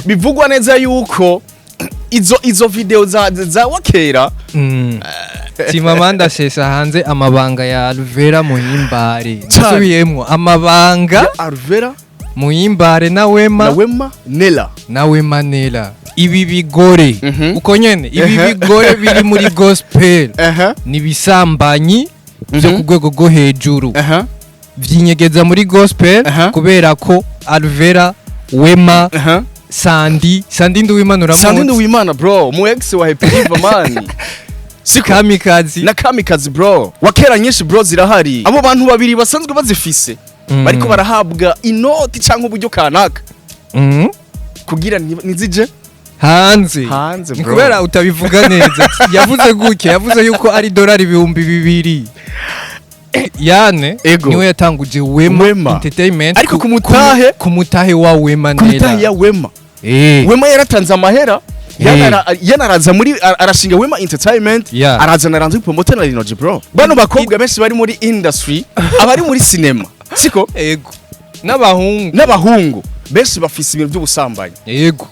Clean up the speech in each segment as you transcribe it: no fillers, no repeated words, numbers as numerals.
Bivugwa neza yuko izo video za Wakera. Chimamanda asesa hanze amabanga ya Alvera Muhimbare. Nsubiyemwo, amabanga ya Alvera Muhimbare na Wema na Wema Nela. Na Wema Nela. Ibi bigore uko nyene, ibi bigore biri muri gospel ni bisambanyi byo ku rwego rwo hejuru, vyinyegeza muri gospel kubera ko Alvera, Wema, Sandi Nduwimana uramuzi? Sandi Nduwimana bro, mu ex wa Happy River man. Siko Kamikazi. Na Kamikazi bro. Wakera nyinshi bro zirahari. Abo bantu babiri basanzwe bazifise bariko barahabwa inoti canke uburyo kanaka kugira nizije hanze. Hanze bro. Kubera utabivuga neza. Yavuze gutya, yavuze yuko ari $2,000. Yane niwe yatanguje Wema Entertainment, ariko kumutahe wa Wema Nela. Kumutahe ya Wema. Wema yaratanze amahera, yanaraza muri arashinga Wema Entertainment, araza naranze promoter na Linoji bro. Bano bakobwa benshi bari muri industry, abari muri cinema, siko? Yego. N'abahungu benshi bafise ibintu by'ubusambanyi. Yego.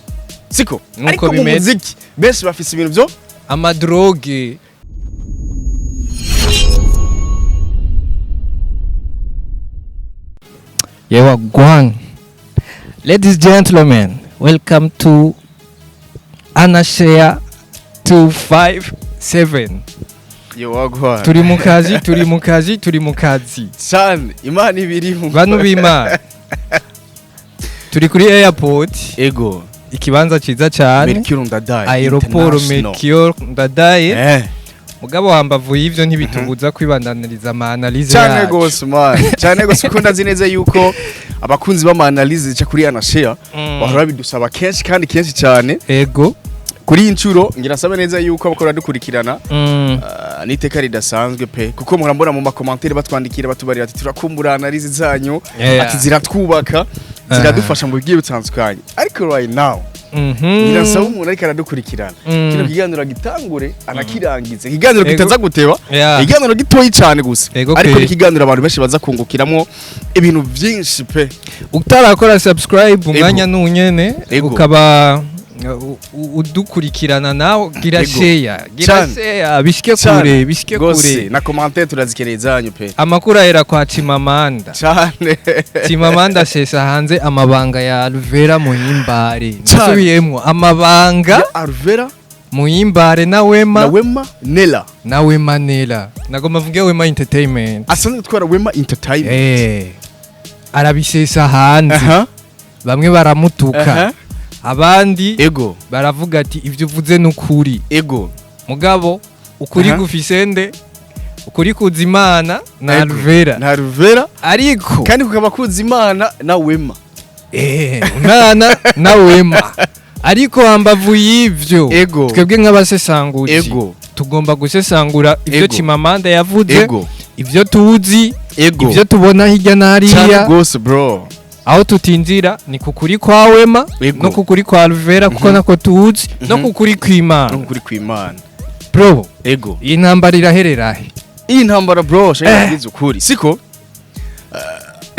Siko? Ariko mu muziki benshi bafise ibintu byo amadroge. Yewa gwang. Ladies and gentlemen, welcome to Anashare 257. Yewa gwang. Turi mukazi, turi mukazi, turi mukazi. Cyane, Imana ibiriho. Bantu b'Imana. Turi kuri airport. Ego. Ikibanza ciza cyane. Melchior Ndadaye. Aeroport Melchior Ndadaye. Mugabo hambavu y'ivyo ntibitubuza kwibandaniriza ama analyse yacu. Cyane gose man. Cyane gose kuko ndazi neza yuko abakunzi b'ama analyse zica kuri Anashare bahora bidusaba kenshi kandi kenshi cyane. Ego. Kuri incuro ngira sabe neza yuko abakora dukurikirana niteka ridasanzwe pe, kuko murambona mu makomantere batwandikira batubarira ati turakumbura analyse zanyu, ati ziratwubaka, ziradufasha mu bigiye bitandukanye. Ariko right now ngira sabe umuntu ariko aradukurikirana kino kiganiro gitangure anakirangize, ikiganiro kitaza guteba, ikiganiro gitoyi cyane gusa, ariko ikiganiro abantu benshi baza kungukiramo ibintu byinshi pe. Utarakora subscribe umwanya nunyene ukaba udukurikirana nawe, gira share, gira share, bishike kure, bishike kure. Na commentaire turazikereye zanyu pe. Amakuru ahera kwa Chimamanda. Cyane. Chimamanda asesa hanze amabanga ya Alvera Muhimbare. Nsubiyemwo, amabanga ya Alvera Muhimbare na Wema na Wema Nela. Na Wema Nela. Nagomba mvuge Wema Entertainment. Asanzwe twara Wema Entertainment. Arabisesa hanze. Bamwe baramutuka. Abandi ego baravuga ati ivyo uvuze nukuri. Ego. Mugabo ukuri gufisende, ukuri kuzimana na Alvera. Na Alvera ariko kandi kukaba kuzimana na Wema. Umwana na Wema. Ariko hambavu y'ivyo twebwe nk'abasesanguzi tugomba gusesangura ivyo Chimamanda yavuze, ivyo tuzi, ivyo tubona hirya na hariya. Gose bro. Aho tutinzira ni kukuri kwa Wema no kukuri kwa Alvera kuko nako tuzi no kukuri kw'Imana. No kukuri kw'Imana. Bro, ego. Iyi ntambara iraherera he? Iyi ntambara bro, shaka ukuri. Siko?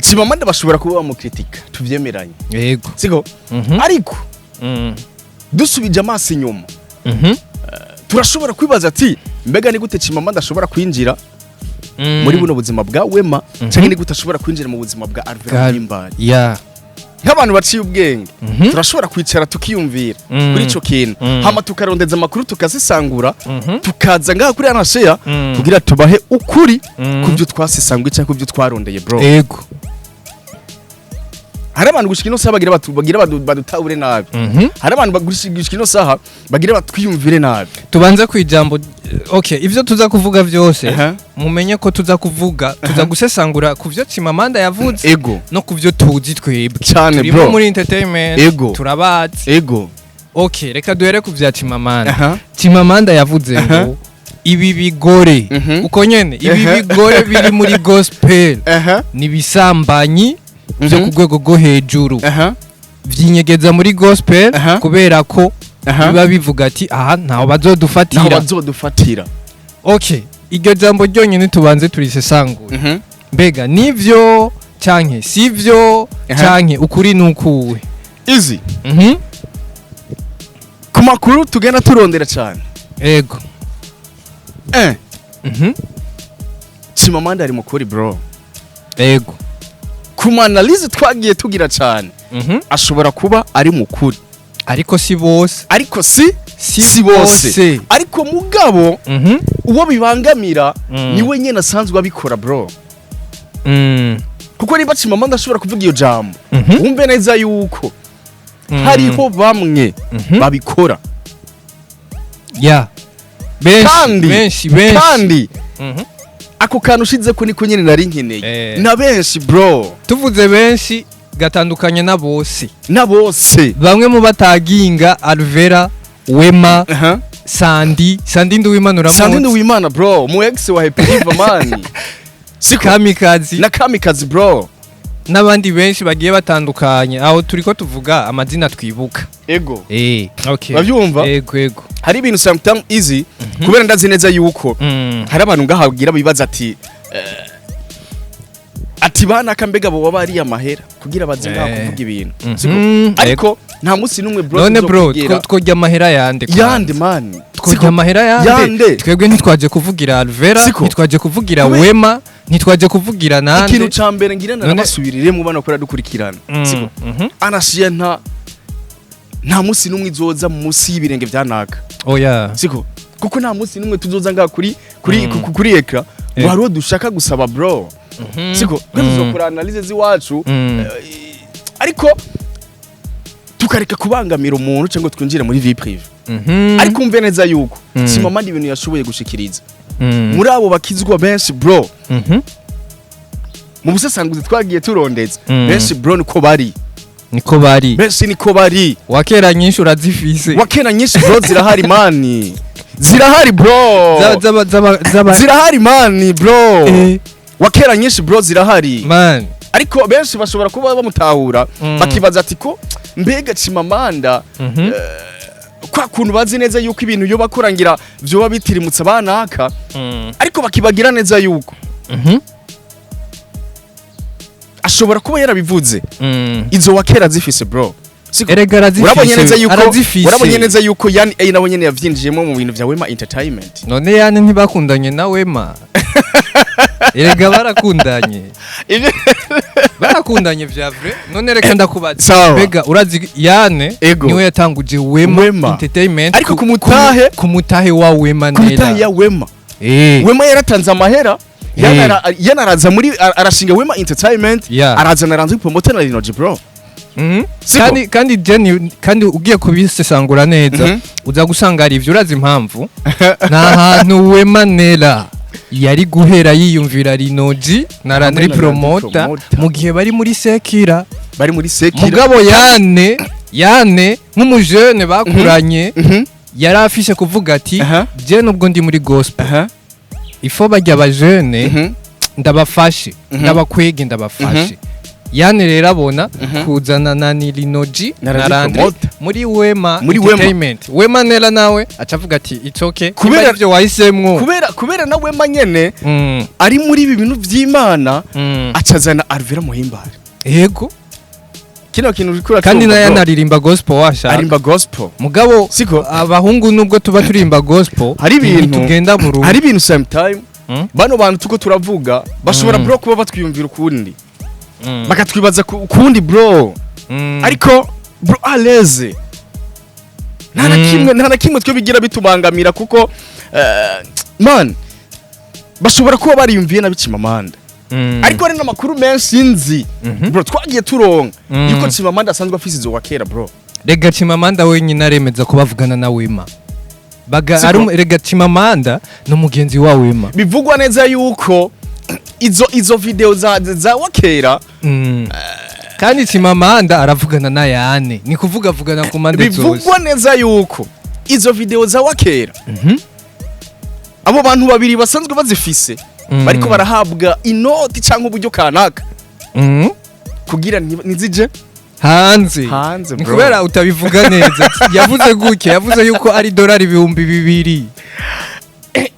Chimamanda bashobora kuba bamukritika, tuvyemeranye. Yego. Siko? Ariko dusubije amaso inyuma. Turashobora kwibaza ati mbega ni gute Chimamanda ashobora kwinjira muri buno buzima bwa Wema canke ni gute ashobora kwinjira mu buzima bwa Alvera Muhimbare? Nk'abantu baciye ubwenge turashobora kwicara tukiyumvira kuri ico kintu, hama tukarondeza amakuru tukazisangura, tukaza ngaha kuri Anashare kugira tubahe ukuri kubyo twasesanguye canke kubyo twarondeye bro. Ego. Hari abantu gushika ino saha bagira badutahure nabi. Hari abantu gushika ino saha bagira batwiyumvire nabi. Tubanze kwijambo. Okay, ivyo tuza kuvuga vyose mumenye ko tuza kuvuga, tuza gusesangura kuvyo Chimamanda yavuze no kuvyo tuzi twebwe. Cyane bro. Muri entertainment turabazi. Ego. Okay, reka duhere kuvya Chimamanda. Chimamanda yavuze ngo ibi bigore uko nyene, ibi bigore biri muri gospel ni bisambanyi byo ku rwego rwo hejuru, vyinyegeza muri gospel kubera ko biba bivuga ati aha ntaho bazodufatira. Ntaho bazodufatira. Okay, iryo jambo ryonyene tubanze turisesangure. Mbega nivyo canke sivyo canke ukuri nukuwe? Easy. Makuru tugenda turondera cyane, Chimamanda ari mukuri, bro. Ku ma analyse twagiye tugira cyane, ashobora kuba ari mukuri. Ariko si bose. Ariko si Si si bose, ariko mugabo uwo bibangamira niwe nyene asanzwe abikora, bro. Kuko niba Chimamanda ashobora kuvuga iyo jambo, wumve neza yuko hariho bamwe babikora. Ya, benshi. Kandi Benshi, benshi. kandi ako kantu ushize ko niko nyene nari nkeneye. Na benshi, bro. Tuvuze benshi gatandukanye na bose. Na bose. Bamwe mu bataginga Alvera, Wema, Sandi, Sandi Nduwimana uramuzi? Sandi Nduwimana, bro, mu ex wa Happy River, man, siko? Kamikazi. Na Kamikazi, bro. N'abandi benshi bagiye batandukanye, aho turiko tuvuga amazina twibuka. Okay. Urabyumva? Ego. Hari ibintu sometimes easy, kubera ndazi neza yuko hari abantu ngahabwira bibaza ati ati banaka mbega bo baba ari amahera kugira baze ngaha kuvuga ibintu. Siko? Ariko nta munsi n'umwe, bro, None bro, tuzokwigira tworya amahera yande kwanza? Yande, man? Tworya amahera yande? Yande? Twebwe ntitwaje kuvugira Alvera, Siko? ntitwaje kuvugira Wema, ntitwaje kuvugira nande. Ikintu ca mbere ngira nabasubiriremo bano kora dukurikirana, siko? Anashiya nta munsi n'umwe izoza munsi y'ibirenge vya naka. Oya. Siko? Kuko nta munsi n'umwe tuzoza ngaha kuri kuri écran ngo hariho dushaka gusaba, bro. Siko? Twe tuzokora analyse z'iwacu, ariko tukareka kubangamira umuntu cyangwa twinjire muri vie privée. Ariko umve neza yuko Chimamanda ibintu yashoboye gushikiriza muri abo bakizwa benshi, bro, mu busesanguzi twagiye turondeza, benshi, bro, niko bari. Niko bari. Benshi niko bari. Wakera nyinshi urazifise. Wakena nyinshi, bro, zirahari, man, zirahari, bro. Zaba Zirahari, man, bro. Wakera nyinshi, bro, zirahari. Man. Ariko benshi bashobora kuba bamutahura, bakibaza ati ko mbega Chimamanda, kwa kuntu bazi neza yuko ibintu yo bakorangira vyoba bitirimutse abanaka, ariko bakibagira neza yuko ashobora kuba yarabivuze, izo wakera zifise, bro. Siko? Erega arazifise. Urabonye neza yuko Arazifise. Urabonye neza yuko Yani A nawe nyene yavyinjiyemo mu bintu vya Wema Entertainment. None yani ntibakundanye na Wema? Erega barakundanye. Barakundanye vya vrai. None reka ndakubaza. Sawa. Mbega urazi yane niwe yatanguje Wema, Wema. Entertainment? Ariko ku mutahe- Ku mutahe wa Wema. Ku mitahe Nera. ya Wema. Wema yaratanze amahera. Yanaraza muri arashinga Wema Entertainment, araza na Ranzi Promoter na Linoji, bro. Siko? Kandi Jenny, kandi ugiye kubisesangura neza, uza gusanga ari ivyo. Urazi impamvu? Nta hantu Wema Nera yari guhera yiyumvira Rinoji na Landry na Landry Promoter Promoter. mu gihe bari muri Sekira. Bari muri Sekira. Mugabo yane nk'umujene bakuranye, yari afishe kuvuga ati je nubwo ndi muri gospel, ifo bajya abajene ndabafashe, ndabakwege, ndabafashe. Yane rero abona kuzana na Nirinoji Na na Landry Landry Promoter. muri Wema Muri Wema. Entertainment. Wema Nera nawe aca avuga ati it's okay, Kubera- kubera ivyo wahisemwo. Kubera na Wema nyene ari muri ibi bintu vy'Imana, acazana Alvera Muhimbare. Kino kintu uriko Kandi uracyumva, nayo bro. anaririmba gospel washaka. Arimba gospel. Mugabo Siko? abahungu nubwo tuba turimba gospel, Hari ibintu tugenda mu rugo. Hari ibintu sometime bano bantu tuko turavuga bashobora, bro, kuba batwiyumvira ukundi, bakatwibaza ukundi, bro. Ariko bro, aleze nta na kimwe, nta na kimwe twe bigira bitubangamira, kuko man, bashobora kuba bariyumviye na Chimamanda. Ariko hari n'amakuru menshi nzi, bro, twagiye turonka yuko Chimamanda asanzwe afise izo wakera, bro. Rega Chimamanda wenyine aremeza ko bavugana na Wema. Baga Siko? ari rega Chimamanda ni umugenzi wa Wema. Bivugwa neza yuko izo video za wakera. Kandi Chimamanda aravugana na Yane, ni kuvuga avugana ku mpande zose. Bivugwa neza yuko izo video za wakera, abo bantu babiri basanzwe bazifise, bariko barahabwa inoti cyangwa uburyo kanaka kugira ntizije hanze. Hanze, Ni bro. kubera utabivuga neza. Yavuze gutya, yavuze yuko ari $2000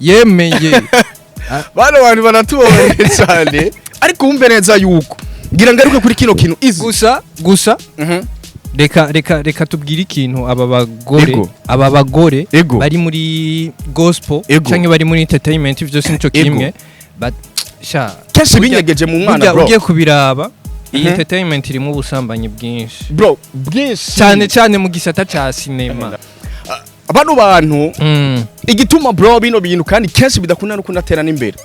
yemeye. Bano bantu baratubabarire cyane, ariko wumve neza yuko ngira ngaruke kuri kino kintu izi. Gusa Mhm. Reka tubwire ikintu aba bagore, aba bagore bari muri gospel canke bari muri entertainment, vyose nico kimwe. But sha, Kenshi binyegeje mu mwana, burya bro. ugiye kubiraba, iyi entertainment irimo ubusambanyi bwinshi. Bro, bwinshi. Cyane cyane mu gisata ca sinema. Bano bantu, igituma, bro, bino bintu kandi kenshi bidakunda no kunatera n'imbere,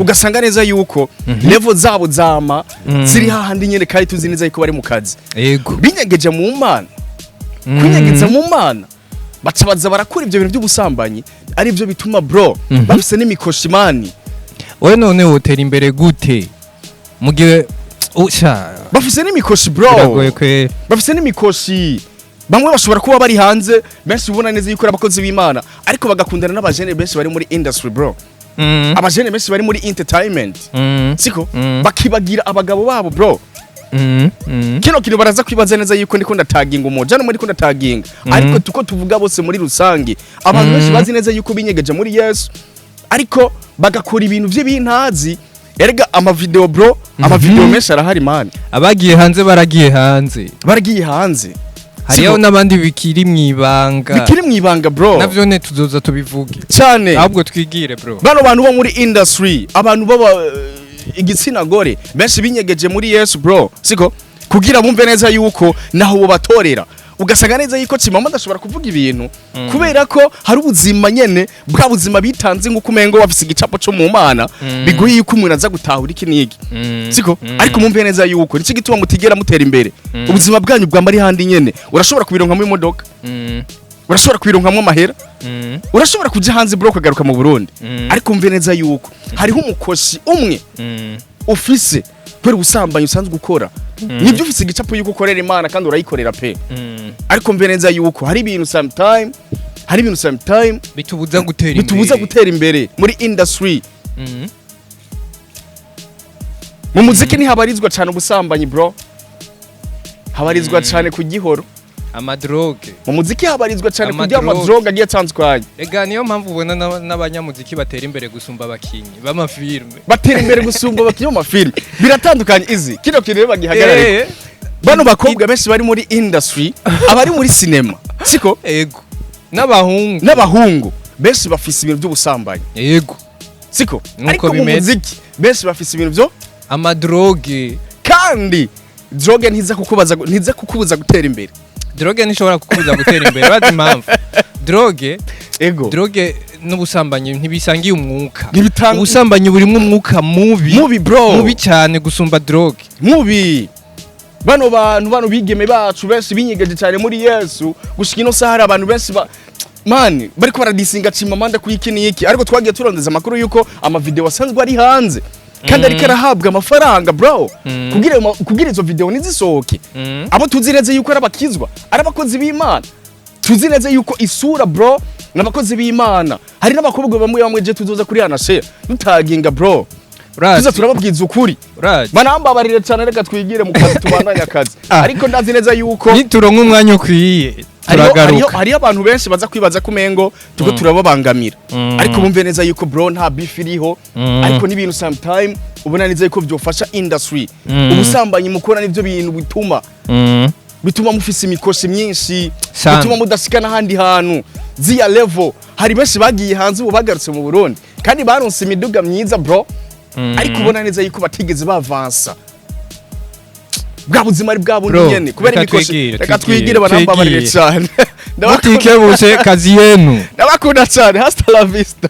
ugasanga neza yuko level zabo zama ziri hahandi nyene, kandi tuzi neza yuko bari mu kazi. Binyegeje mu Mana. Kwinyegeza mu Mana, baca baza barakora ibyo bintu by'ubusambanyi, ari byo bituma, bro, bafise n'imikoshi, man. Wowe none wotera imbere gute mu gihe sha? Bafise n'imikoshi, bro. Biragoye kwe. Bafise n'imikoshi. Bamwe bashobora kuba bari hanze, benshi ubona neza yuko ari abakozi b'Imana, ariko bagakundana n'abajene benshi bari muri industry, bro. Abajene benshi bari muri entertainment, siko? Bakibagira abagabo babo, bro. Kino kintu baraza kwibaza neza yuko ndiko ndataginga umuja no ndiko ndataginga, ariko tuko tuvuga bose muri rusange, abantu benshi bazi neza yuko binyegeje muri Yesu, ariko bagakora ibintu by'ibintazi. Erega amavideo, bro, amavideo menshi arahari, man. Abagiye hanze baragiye hanze. Baragiye hanze. Hariho Siko? n'abandi bikiri mw'ibanga. Bikiri mwibanga, bro. Navyo ne tuzoza tubivuge. Cyane. Ahubwo twigire, bro. Bano bantu bo muri industry, abantu baba igitsina gore benshi binyegeje muri Yesu, bro, siko? Kugira bumve neza yuko naho bo batorera, ugasanga neza yuko Chimamanda adashobora kuvuga ibintu kubera ko hari ubuzima nyene, bwa buzima bitanze nk'uko umengo bafise igicapo co mu Mana, bigoye yuko umuntu aza gutahura iki n'iki, siko? Ariko mumve neza yuko nicyo gituma mutigera mutera imbere. Ubuzima bwanyu bwamba ari handi nyene. Urashobora kubironkamwo imodoka, urashobora kubironkamwo amahera, urashobora kuja hanze, bro, ukagaruka mu Burundi, ariko mve neza yuko hariho umukoshi umwe ufise kubera ubusambanyi usanzwe ukora. Nibyo, ufise igicapo yuko ukorera Imana kandi urayikorera pe, ariko mve neza yuko hari ibintu sometime bitubuza gutera imbere. Bitubuza gutera imbere muri industry. Mu muziki ntihabarizwa cyane ubusambanyi, bro, habarizwa cyane ku gihoro. Amadroge. Mu muziki habarizwa cyane kurya Amadroge. amadroga agiye atandukanye. Ega niyo mpamvu ubona n'abanyamuziki batera imbere gusumba abakinyi b'amafilme. Batera imbere gusumba abakinyi b'amafilme, biratandukanye. Izi kino kintu rero bagihagarare. Bano bakobwa benshi bari muri industry, abari muri sinema, siko? Ego, n'abahungu. N'abahungu benshi bafise ibintu by'ubusambanyi, siko? Nuko Ariko mu bimeze. muziki benshi bafise ibintu byo Amadroge. Kandi drogue ntiza kukubuza gutera imbere. Drogue ntishobora kukubuza gutera imbere. Bazi impamvu? Drogue, drogue n'ubusambanyi ntibisangiye umwuka. Ntibitanga. Ubusambanyi burimo umwuka mubi. Mubi, bro. Mubi cyane gusumba drogue. Mubi. Bano bantu, bano bigeme bacu benshi binyegeje cyane muri Yesu, gushika ino saha hari abantu benshi ba man bariko baradisinga Chimamanda ku iki n'iki, ariko twagiye turondeza amakuru yuko amavideo asanzwe ari hanze kandi ariko arahabwa amafaranga, bro, kugira izo video ntizisohoke. Abo tuzi neza yuko ari abakizwa, ari abakozi b'Imana, tuzi neza yuko isura, bro, n'abakozi b'Imana. Hari n'abakobwa bamwe bamwe je tuzoza kuri anashe dutaginga, bro, tuza Urazi. turababwiza ukuri. Urazi. Banambabarire cyane, reka twigire mu kazi, tubandanye akazi. Ariko ndazi neza yuko Nituronka umwanya ukwiye, turagaruka. Hariho abantu benshi baza kwibaza ko umengo tuko turababangamira, ariko bumve neza yuko, bro, nta beef iriho, ariko n'ibintu sometime ubona neza yuko byofasha industry. Ubusambanyi mukora nivyo bintu bituma bituma mufise imikoshi myinshi, Sana. bituma mudashika n'ahandi hantu ziya level. Hari benshi bagiye hanze ubu bagarutse mu Burundi kandi baronse imiduga myiza, bro, ariko ubona neza yuko batigeze bavansa, bwa buzima ari bwa bundi Bro, nyene kubera reka imikoshi. twigire, Reka twigire, twigire, banambabarire twigire. cyane. Ndabakunda. Mutikebuse kazi yenu. Ndabakunda cyane, hasta la vista.